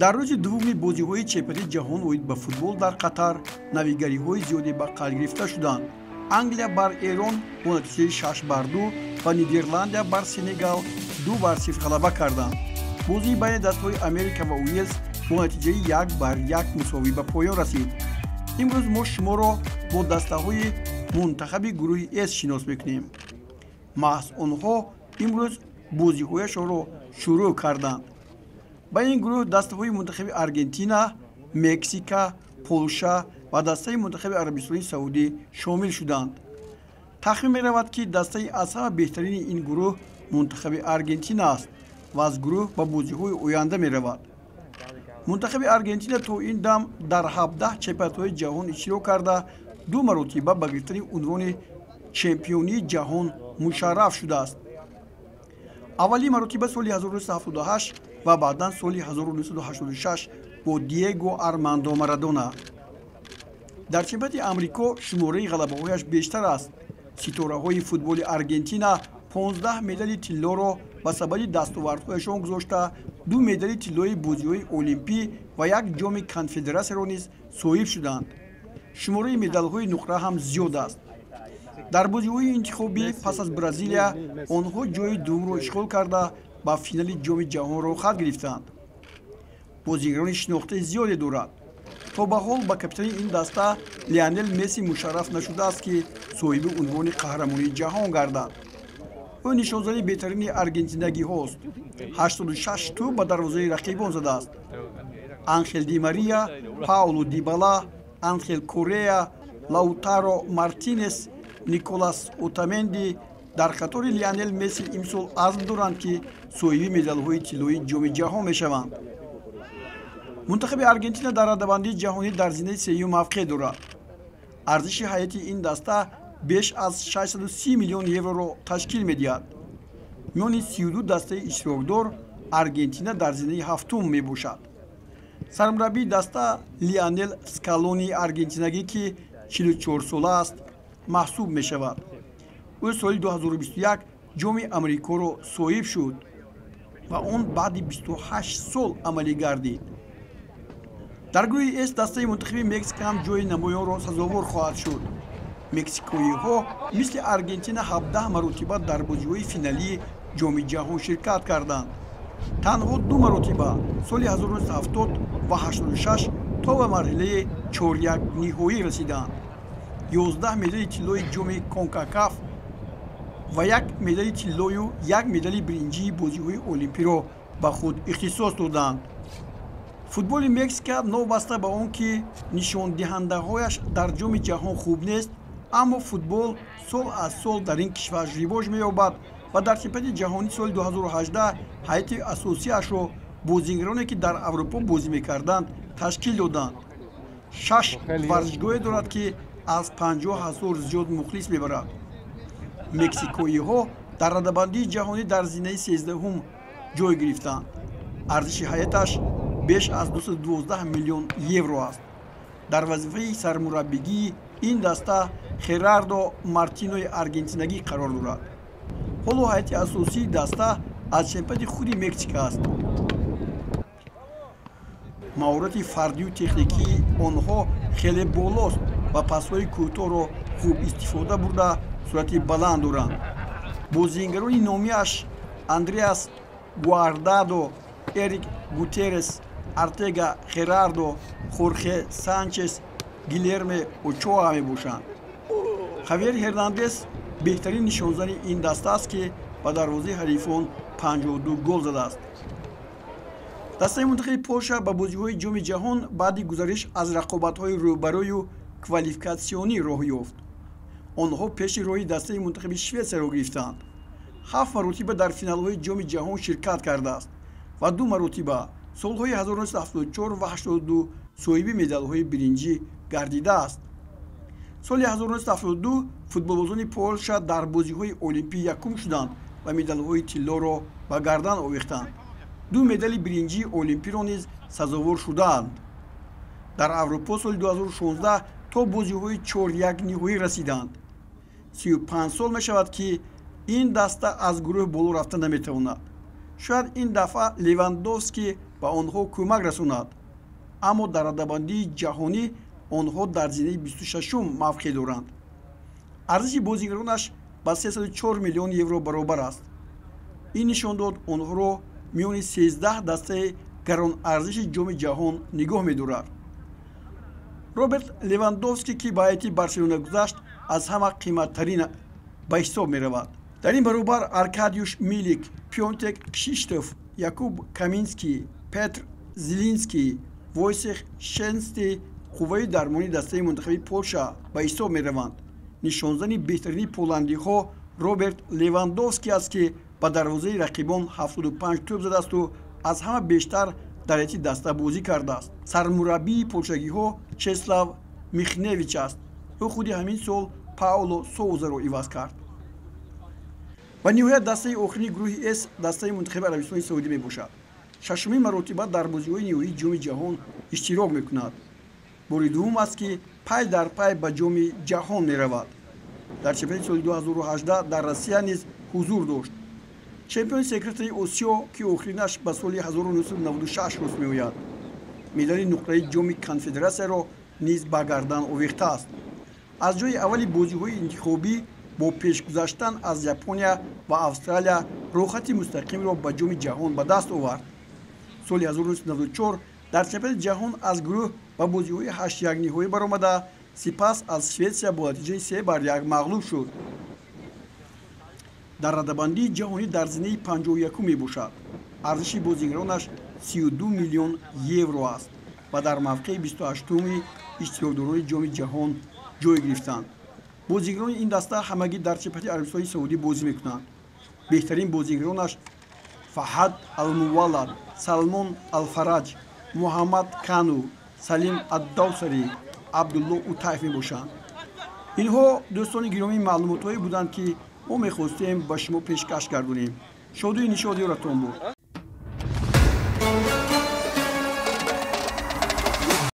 Дар рӯзи дуввуми бозиҳои чемпионати ҷаҳон оид ба футбол дар Қатар навигариҳои зиёде ба қайд гирифта шуданд. Англия бар Эрон бо натиҷаи 6-2 ва Нидерландия бар Сенегал 2-0 ғалаба карданд. Бозии байни дастаҳои Америка ва Уелс бо натиҷаи 1-1 мусовӣ ба поён расид. Имрӯз мо шуморо бо дастаҳои мунтахаби гурӯҳи С шинос мекунем. Маҳз онҳо имрӯз бозиҳояшонро шурӯъ карданд. Ба ин гурӯҳ дастаҳои мунтахаби Аргентина, Мексика, Полша ва дастаи мунтахаби Арабистони Саудӣ шомил шуданд. Тахмин меравад, ки дастаи аз ҳама беҳтарини ин гурӯҳ мунтахаби Аргентина аст ва аз гурӯҳ ба бозиҳои оянда меравад. Мунтахаби Аргентина то ин дам дар 17 чемпионатҳои ҷаҳон иштирок карда, ду маротиба ба гирифтани унвони чемпионии ҷаҳон мушарраф шудааст. Аввалин маротиба соли 1978 ва баъдан соли 1986 бо Диего Армандо Марадона. Дар чемпионати Амрико шумораи ғалабаҳояш бештар аст. Ситораҳои футболи Аргентина 15 медали тиллоро ба сабади дастовардҳояшон гузошта, ду медали тиллои бозиҳои олимпӣ ва як ҷоми конфедератсияро низ соҳиб шуданд. Шумораи медалҳои нуқра ҳам зиёд аст. Дар бозиҳои интихобӣ пас аз Бразилия онҳо ҷои дуввумро ишғол карда, ба финали ҷоми ҷаҳон роҳхат гирифтанд. Бозигарони шинохтаи зиёде дорад. То ба ҳол ба капитани ин даста Лионел Месси мушарраф нашудааст, ки соҳиби унвони қаҳрамонии ҷаҳон гардад. Ӯ нишонзани беҳтарини аргентинагиҳост. 86 тӯб ба дарвозаи рақибон задааст. Анхел Ди Мария, Пауло Дибала, Анхел Корея, Лаутаро Мартинес, Николас Отаменди дар қатори Лионел Месси имсол азм доранд, ки соҳиби медалҳои тиллоии ҷоми ҷаҳон мешаванд. Мунтахаби Аргентина дар радабандии ҷаҳонӣ дар зинаи сеюм мавқеъ дорад. Арзиши ҳайати ин даста беш аз 630 миллион евроро ташкил медиҳад. Миёни 32 дастаи иштирокдор Аргентина дар зинаи ҳафтум мебошад. Сармураббии даста Лионел Скалони аргентинагӣ, ки 44 сола аст, маҳсуб мешавад. Ӯ соли 2021 ҷоми Амрикоро соҳиб шуд ва он баъди 28 сол амалӣ гардид. Дар гурӯҳи С дастаи мунтахаби Мексика ҳам ҷои намоёнро сазовор хоҳад шуд. Мексикоиҳо мисли Аргентина 17 маротиба дар бозиҳои финалии ҷоми ҷаҳон ширкат карданд. Танҳо ду маротиба, соли 1970 ва 86, то ба марҳилаи чоряк ниҳоӣ расиданд. 11 медали тиллои ҷоми Конкакаф ва як медали тиллою як медали биринҷии бозиҳои олимпиро ба худ ихтисос доданд. Футболи Мексика, новобаста ба он ки нишондиҳандаҳояш дар ҷоми ҷаҳон хуб нест, аммо футбол сол аз сол дар ин кишвар ривоҷ меёбад ва дар чемпионати ҷаҳонии соли 2018 ҳайати асосиашро бозигароне, ки дар Аврупо бозӣ мекарданд, ташкил доданд. Шаш варзишгоҳе дорад, ки аз 50 ҳазор зиёд мухлис мебарад. Мексикоиҳо дар радабандии ҷаҳонӣ дар зинаи 13-ҳум ҷой гирифтанд. Арзиши ҳайаташ беш аз 212 миллион евро аст. Дар вазифаи сармураббигии ин даста Херардо Мартинои аргентинагӣ қарор дорад. Ҳоло ҳайати асосии даста аз чемпионати худи Мексика аст. Маҳорати фардию техникии онҳо хеле болост ва пасҳои кӯтоҳро хуб истифода бурда, суръати баланд доранд. Бозингарони номиаш Андреас Гуардадо, Эрик Гутерес, Артега Херардо, Хорхе Санчес, Гилерме Очоа мебошанд. Хавьер Ҳернандес беҳтарин нишонзани ин даста аст, ки ба дарвозаи ҳарифон 52 гол задааст. Дастаи мунтахаби Полша ба бозиҳои ҷоми ҷаҳон баъди гузариш аз рақобатҳои рӯбарӯю квалификатсионӣ роҳ ёфт. Онҳо пеши роҳи дастаи мунтахаби Шветсияро гирифтанд. Ҳафт маротиба дар финалҳои ҷоми ҷаҳон ширкат кардааст ва ду маротиба, солҳои 1974 ва 82, соҳиби медалҳои биринҷӣ гардидааст. Соли 1972 футболбозони Полша дар бозиҳои олимпӣ якум шуданд ва медалҳои тиллоро ба гардан овехтанд. Ду медали биринҷии олимпиро низ сазовор шудаанд. Дар Аврупо соли 2016 то бозиҳои чорякниҳоӣ расиданд. 35 сол мешавад, ки ин даста аз гурӯҳ боло рафта наметавонад. Шояд ин дафъа Левандовский ба онҳо кӯмак расонад. Аммо дар радабандии ҷаҳонӣ онҳо дар зинаи 26-ум мавқеъ доранд. Арзиши бозигаронаш ба 304 миллион евро баробар аст. Ин нишондод онҳоро миёни 13 дастаи гаронарзиши ҷоми ҷаҳон нигоҳ медорад. Роберт Левандовский, ки ба ҳайати Барселона гузашт, аз ҳама қиматтарин ба ҳисоб меравад. Дар ин баробар Аркадиуш Милик, Пётр Кшиштоф, Якуб Каминский, Петр Зелинский, Войсех Шенсти қувваи дармони дастаи мунтахаби Полша ба ҳисоб мераванд. Нишонзани беҳтарини поландиҳо Роберт Левандовский аст, ки ба дарвозаи рақибон 75 тӯб задаасту аз ҳама бештар дар ҳайати даста бозӣ кардааст. Сармураббии полшагиҳо Чеслав Михневич аст. Ӯ худи ҳамин сол Пауло Соузаро иваз кард. Ва ниҳоят, дастаи охирини гурӯҳи С дастаи мунтахаби Арабистони Саудӣ мебошад. Шашумин маротиба дар бозиҳои ниҳоии ҷоми ҷаҳон иштирок мекунад. Бори дуввум аст, ки пай дар пай ба ҷоми ҷаҳон меравад. Дар чемпионати соли 2018 дар Россия низ ҳузур дошт. Чемпиони секретари Осиё, ки охиринаш ба соли 1996 рост меояд, медали нуқраи ҷоми конфедератсияро низ ба гардан овехтааст. Аз ҷои аввали бозиҳои интихобӣ бо пешгузаштан аз Япония ва Австралия роҳхати мустақимро ба ҷоми ҷаҳон ба даст овард. Соли 1994 дар чемпионати ҷаҳон аз гурӯҳ ба бозиҳои ҳаштякниҳоӣ баромада, сипас аз Шветсия бо натиҷаи 3-1 мағлуб шуд. Дар радабандии ҷаҳонӣ дар зинаи 51 мебошад. Арзиши бозигаронаш 32 миллион евро аст ва дар мавқеи 28-уми иштирокдорони ҷоми ҷаҳон ҷой гирифтанд. Бозигарони ин даста ҳамагӣ дар чемпионати Арабистони Саудӣ бозӣ мекунанд. Беҳтарин бозигаронаш Фаҳад Алмуваллад, Салмон Алфараҷ, Муҳаммад Кану, Салим Аддавсари, Абдулло Утайф мебошанд. Инҳо, дӯстони гиромӣ, маълумотҳое буданд, ки мо мехостем ба шумо пешкаш гардонем. Шодию нишод ёратон буд.